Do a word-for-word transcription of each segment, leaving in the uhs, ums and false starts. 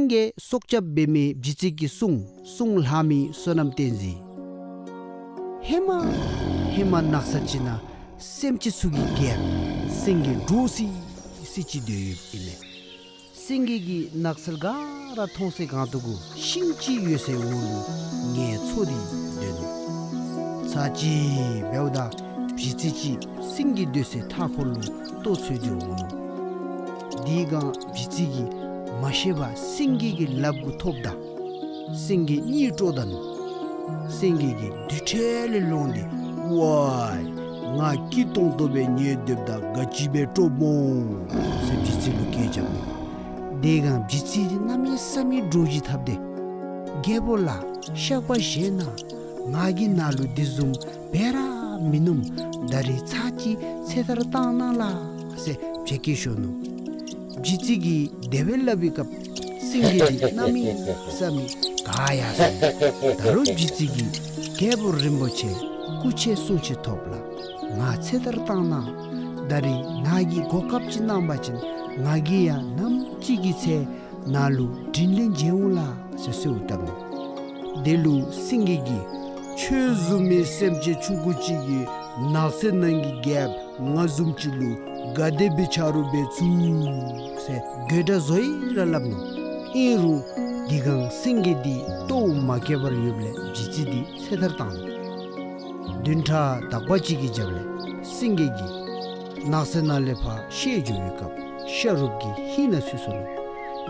སེང་གེ་སྲོག་སྐྱབས་འབད་མི་བྱི་ཙི་གི་གསུང་གསུང་ལྷག་མི་བསོད་ནམས་བསྟན་འཛིན། ཧེ་མ་ཧེ་མ་ནགས་ཚལ་ཅིག་ནང་སེམས་ཅན་ཚུ་གི་རྒྱལཔོ་སེང་གེ་འདྲོག་སི་སི་ཅིག་སྡོད་ཡོདཔ་ཨིན་མས། སེང་གེ་གིས་ནགས་ཚལ་ག་ར་མཐོང་སའི་སྒང་ཏོ་གུ་ཤིང་ཅིག་ཡོད་སའི་འོག་ལུ་ངལ་འཚོ་སྟེ་སྡོད་ནུག། ཚར་ཅིག་འབདཝ་ད་བྱི་ཙི་ཅིག་སེང་གེ་སྡོད་སའི་མཐའ་འཁོར་ལུ་ལྟོ་འཚོལ་ཏེ་འོང་ནུག། དེའི་སྒང་བྱི་ཙི་གིས་མ་ཤེས་པར་སེང་གེ་གི་ལགཔ་གུ་ཐོབ་ད། སེང་གེ་གཉིད་དཀྲོགས་ད་ནུག། སེང་གེ་གིས་རྡུལ་ཕྲན་ལས་ལོང་སྟེ་ཝའི་ང་སྐྱིད་ཏོང་ཏོ་སྦེ་ཉལ་སྡོདཔ་ད་ག་ཅི་སྦེ་དཀྲོགཔ་སྨོ་ཟེར་བྱི་ཙི་ལུ་སྐད་རྐྱབ་ནུག། དེའི་སྒང་བྱི་ཙི་འདི་གནམ་མེད་ས་མེད་འདྲོག་བྱེལ་འཐབ་སྟེ་རྒྱལཔོ་ལགས་བཤགས་པ་བཞེས་གནང་། ང་གིས་ནཱ་ལུ་དེ་བཟུམ་འབད་ར་མིན་ནུག། ད་རིས་ཚར་ཅིག་ཚེ་ཐར་བཏང་གནང་ལགས་ཟེར་བྱེལ་སྐད་ཤོར་ནུག། བྱི་ཙི་གིས་དེ་སྦེ་སླབ་པའི་སྐབས་སེང་གེ་འདི་གནམ་མེད་ས་མེད་དགའ་ཡར་སོ་ནུག། ད་རུང་བྱི་ཙི་གིས་རྒྱལཔོ་རིན་པོ་ཆེ་སྐུ་མཆེད་གསུང་ཆེན་ཐོབ་ལགས། ང་ཚེ་ཐར་བཏང་གནང་། ད་རིས་ནཱ་གིས་གོ་སྐབས་ཅིག་གནང་བ་ཅིན་ང་གིས་ཡང་ནམ་ཅིག་གི་ཚེ་ནཱ་ལུ་དྲིན་ལན་འཇལ་འོང་ལགས་ཟེར་གསོལཝ་བཏབ་ནུག། དེ་ལུ་སེང་གེ་གིས་ཁྱོད་བཟུམ་མའི་སེམས་ཅན་ཆུང་ཀུ་ཅིག་གིས་ནགས་ཚལ་ནང་གི་རྒྱལཔོ་ང་བཟུམ་ཅིག་ལུ་ག་དེ་སྦེ་ཆ་རོགས་འབད་ཚུགས་ཟེར་དགོད་བྲ་བཟོ་ཡི་ར་སླབ་ནུག། ཨིན་རུང་དེའི་སྒང་སེང་གེ་འདི་ལྟོཝ་མ་བཀྱེས་པར་ཡོདཔ་ལས་བྱི་ཙི་འདི་ཚེ་ཐར་བཏང་ནུག། བདུན་ཕྲག་དག་པ་ཅིག་གི་རྒྱབ་ལས་སེང་གེ་གིས་ནགས་ཚལ་ནང་ལས་ཕར་བཤལ་འགྱོ་བའི་སྐབས་ཤ་རོགསཔ་གི་ཧིང་ནང་ཚུད་སོ་ནུག།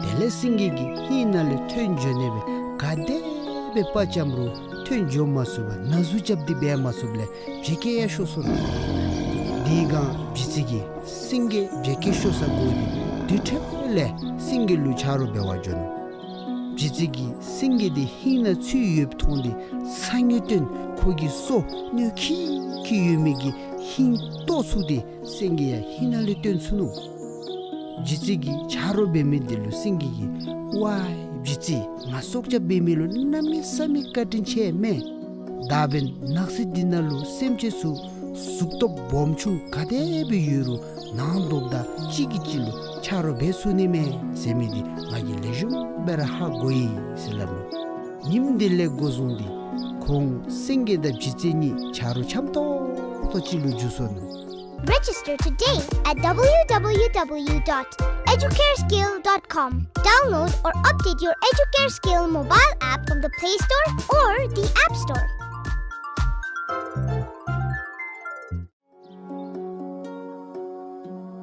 དེ་ལས་སེང་གེ་གིས་ཧིང་ནང་ལས་ཐོན་འགྱོ་ནི་སྦེ་ག་དེ་སྦེ་དཔའ་བཅམ་རུང་ཐོན་འགྱོ་མ་ཚུགས་པར་ན་ཟུག་རྐྱབ་སྟེ་འབད་མ་ཚུགསཔ་ལས་བྱེལ་སྐད་ཡང་ཤོར་སོ་ནུག། དེའི་སྒང་བྱི་ཙི་གིས་སེང་གེ་བྱེལ་སྐད་ཤོར་ས་གོ་སྟེ་དེ་འཕྲོ་ལས་སེང་གེ་ལུ་ཆ་རོགས་འབད་བར་འགྱོ་ནུག། བྱི་ཙི་གིས་སེང་གེ་འདི་ཧིང་ནང་ཚུད་ཡོདཔ་མཐོང་སྟེ་ས་ངེས་བཏོན་ཁོ་གི་སོ་གནོད་ཁི་ཁི་ཡོད་མི་གི་ཧིང་ལྟོ་ཚུགས་ཏེ་སེང་གེ་ཡང་ཧིང་ནང་ལས་བཏོན་ཚུགས་ནུག། བྱི་ཙི་གི་ཆ་རོགས་འབད་མི་འདི་ལུ་སེང་གེ་གིས་ཝའི་བྱི་ཙི་ང་སྲོག་སྐྱབས་འབད་མི་ལུ་གནམ་མེད་ས་མེད་བཀའ་དྲིན་ཆེ་མས། ད་འབདན་ནགས་ཚལ་འདི་ནང་ལུ་སེམས་ཅན་ཚུ་གཟུགས་སྟོབས་སྦོམ་ཆུང་ག་དེ་སྦེ་ཡོད་རུང་ནང་དོག་དང་གཅིག་གིས་གཅིག་ལུ་ཆ་རོགས་འབད་ཚུགས་ནི་མས་ཟེར་མི་འདི་ང་གིས་ལེགས་ཤོམ་སྦེ་ར་ཧ་གོ་ཡི་ཟེར་སླབ་ནུག། ཉིནམ་དེ་ལས་འགོ་བཟུང་སྟེ་ཁོང་སེང་གེ་དང་བྱི་ཙི་གཉིས་ཆ་རོགས་འཆམ་ཏོག་ཏོ་ཅིག་ལུ་འགྱུར་སོ་ནུག། Register today at w w w dot educareskill dot com. Download or update your Educare Skill mobile app from the Play Store or the App Store.